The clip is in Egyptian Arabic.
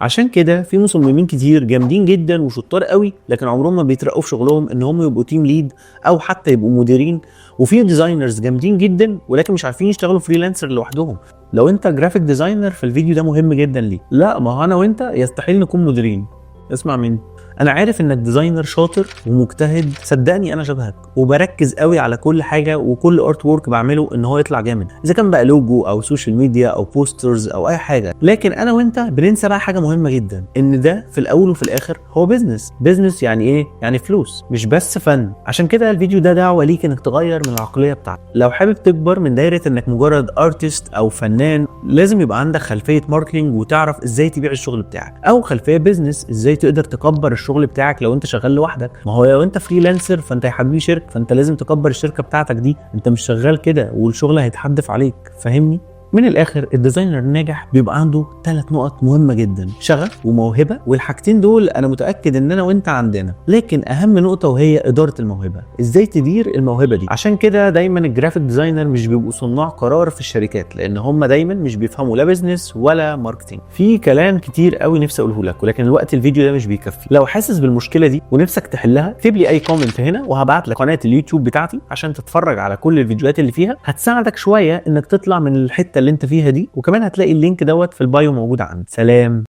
عشان كده في مصممين كتير جامدين جدا وشطار قوي، لكن عمرهم ما بيترقوا في شغلهم ان هم يبقوا team lead او حتى يبقوا مديرين. وفي designers جامدين جدا ولكن مش عارفين يشتغلوا freelancer لوحدهم. لو انت graphic designer فالفيديو ده مهم جدا ليك. لا، ما هو انا وانت يستحيل نكون مديرين. اسمع مني، انا عارف انك designer شاطر ومجتهد، صدقني انا شبهك وبركز قوي على كل حاجة وكل artwork بعمله ان هو يطلع جامد، اذا كان بقى لوجو او social media او posters او اي حاجه. لكن انا وانت بننسى بقى حاجة مهمة جدا، ان ده في الاول وفي الاخر هو business. business يعني ايه؟ يعني فلوس، مش بس فن. عشان كده الفيديو ده دعوه ليك انك تغير من العقلية بتاعتك. لو حابب تكبر من دايرة انك مجرد artist او فنان، لازم يبقى عندك خلفية marketing وتعرف ازاي تبيع الشغل بتاعك، او خلفية business ازاي تقدر تكبر الشغل بتاعك لو انت شغال لوحدك. ما هو لو انت freelancer فانت يا حبيبي شركه، فانت لازم تكبر الشركة بتاعتك دي، انت مش شغال كده والشغل هيتحدف عليك، فاهمني؟ من الاخر، ال designer الناجح بيبقى عنده 3 نقط مهمة جدا: شغف وموهبه، والحاجتين دول انا متاكد ان انا وانت عندنا. لكن اهم نقطة وهي ادارة الموهبه، ازاي تدير الموهبة دي. عشان كده دايما ال graphic designer مش بيبقوا صناع قرار في الشركات، لان هم دايما مش بيفهموا لا business ولا marketing. في كلام كتير قوي نفسي اقوله لك، ولكن الوقت الفيديو ده مش بيكفي. لو حاسس بالمشكلة دي ونفسك تحلها، اكتب لي اي comment هنا وهبعت لك قناة اليوتيوب بتاعتي عشان تتفرج على كل الفيديوهات اللي فيها، هتساعدك شوية انك تطلع من الحتة اللي انت فيها دي. وكمان هتلاقي ال link دوت في ال bio موجود عندي. سلام.